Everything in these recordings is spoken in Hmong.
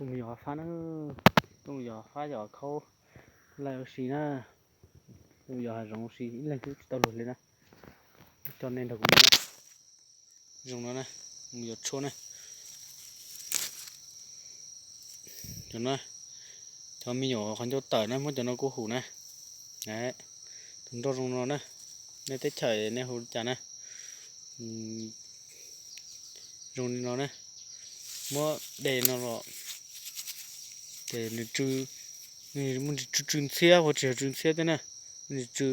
Tuaj mus yos fab na, tuaj mus yos fab yos khaub laij ua si na, tuaj mus yos hav zoov ua si ib leeg twb tsis tau luag li na. Coj nej nrog kuv mus na. Zoo no na, mus yos tshuaj na. Cov no, cov me nyuam qhov ncauj tawm na, muab cov no kuj hum na. Tus nroj zoo no na, nej teb chaws nej hu li cas na? Zoo li no na, muab de no los ces nws tsw, nws tsw tsw ntxhiab, ua tsis yog tsw ntxhiab thiab na, nws tsw,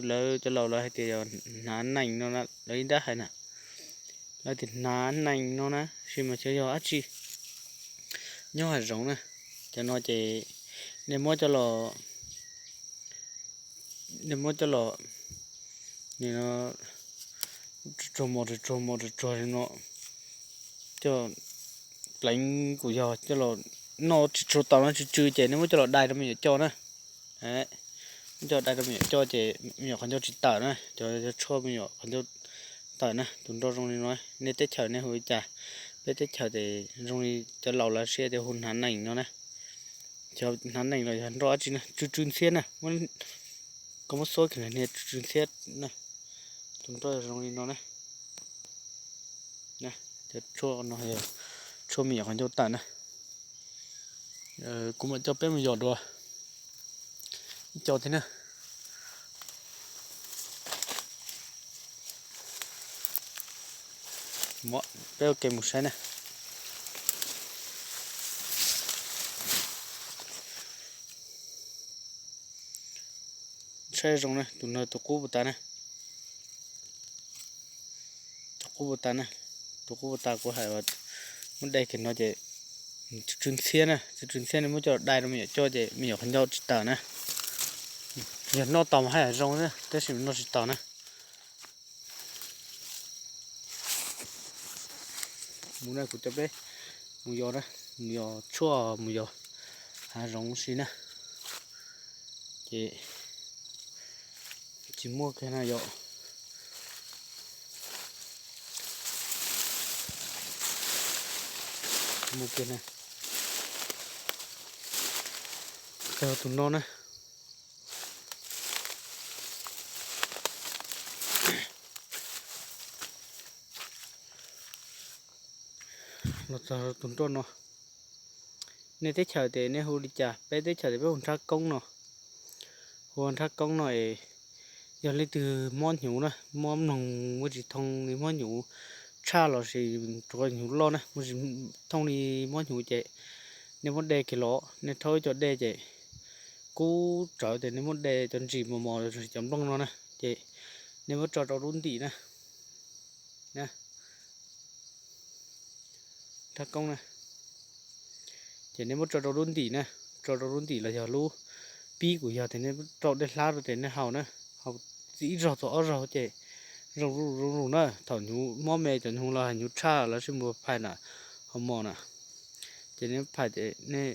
lawv cov laus lawv hais tias yog hnav nees no na, lawv ib nrab hais na, lawv tias hnav nees no na, tab sis mas xyov yog dab tsi. Nyob hav zoov na, cov no ces nej muab coj los, nej muab coj los, tsuag mos tsuag mos tsuag no, coj pleev kuj yog coj los noj tsis tshua tau no, tsw tsw ces nej muab coj los dai rau me nyuam coj na. Muab coj dai rau me nyuam coj ces me nyuam qhov ncauj tsis tawm na, cov tshuaj me nyuam qhov ncauj tawm na. Tus nroj zoo li no, nej teb chaws nej hu li cas? Peb teb chaws ces zoo li cov laus lawv siab tias hu hnav nees no na. Xyov hnav nees los yog nroj dab tsi na, tsw tsw ntxhiab na, koj muab xuab kiag niag tsw tsw ntxhiab na. Tus nroj zoo li no na. Cov tshuaj no yog tshuaj me nyuam qhov ncauj tawm na. Kuv mam coj peb mus yos dua ib co thiab na. Peb ua ke mus saib na. Saib zoo na, tus no tus qub puas tas na. Tus qub puas tas na, tus qub puas tas kuv hais muab de kiag no ces tsw tsw ntxhiab na, tsw tsw ntxhiab ne, muab coj los dai rau me nyuam coj ces me nyuam qhov ncauj tsis tawm na. Yog noj tau mas haj yam zoo na, tab sis noj tsis tau na. Mus na, kuv coj peb mus yos na, mus yos tshuaj mus yos hav zoov si na. Ces tsis muaj kiag na yom. Mus kiag na. Tus no na. Los txog tus nroj no, nej teb chaws ces nej hu li cas? Peb teb chaws ces peb hu nrhab koob no. Hu nrhab koob no es yog leej twg mob hnyuv na, mob mloog muaj tsis thooj li, mob hnyuv tshaj los sis tsuav hnyuv loj na, muaj tsis thooj li mob hnyuv ces nej muab de kiag los, nej rhaub ib co dej ces kub tsawv ces nej muab de cov ntsis mos mos cov nplooj no na, ces nej muab tso rau lub ntim na. Nrhab koob na, ces nej muab tso rau lub ntim na, tso rau lub ntim los yog lub pib kuj yog, ces nej rau dej hlab rau ces nej haus na, haus ib zaug txog ob zaug ces zoo zoo zoo na. Thaum hnyuv mob me cov hnyuv los hnyuv tshaj lawv sib mus phais na, ho mos na, ces nej phais ces nej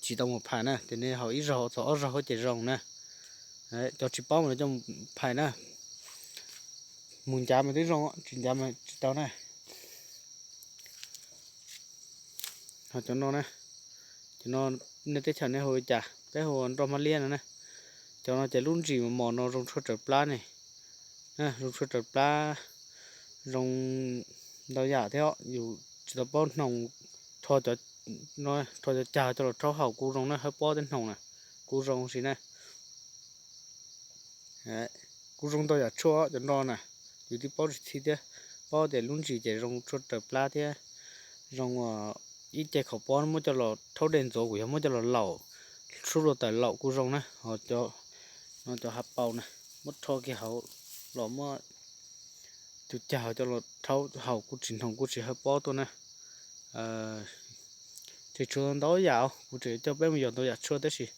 tsis tau mus phais na, ces nej haus ib zaug txog ob zaug ces zoo na. Cov tsis paub mas coj mus phais na, mus ncav mas twb zoo, tsis ncav mas tsis tau na. Ho cov no na, cov no nej teb chaws nej hu li cas? Peb hu nroj hmab liab no na. Cov no ces lub ntsis mos mos no zoo tshuaj raws plab ne, zoo tshuaj raws plab, zoo ntau yam thiab. Yus tsis tau paub hnoos, rho cov, rho cov cag coj los rhaub haus kuj zoo na, hawb pob thiab hnoos na, kuj zoo si na. Kuj zoo ntau yam tshuaj cov no na, yus twb paub tsis txhij thiab, paub tias lub ntsis ces zoo tshuaj raws plab thiab, zoo ib ce khaum pob muab coj los rhaub dej ntxuav kuj yog, muab coj los laum, sub luag tawm laum kuj zoo na. Ho no cov hav paus na, muab rho kiag hauv los muab tus cag coj los rhaub haus kuj tsis hnoos kuj tsis hawb pob tuaj na. Ces tshuav ntau yam, kuv tseem coj peb mus yos ntau yam tshuaj tab sis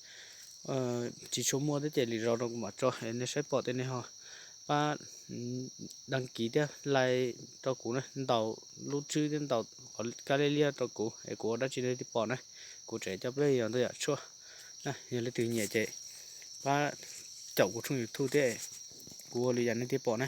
tsis tshua muaj thiab ces lwm zaus no kuv mam tso, nej saib pom tej nej ho pab đăng ký thiab like rau kuv na, ntaus lub tswb thiab ntaus qhov kab liab liab rau kuv es kuv ua dab tsi nej thiaj pom na. Kuv tseem coj peb yos ntau yam tshuaj na, yog leej twg nyiam ces pab caum kuv tshooj YouTube thiab, kuv ua li cas nej thiaj pom na.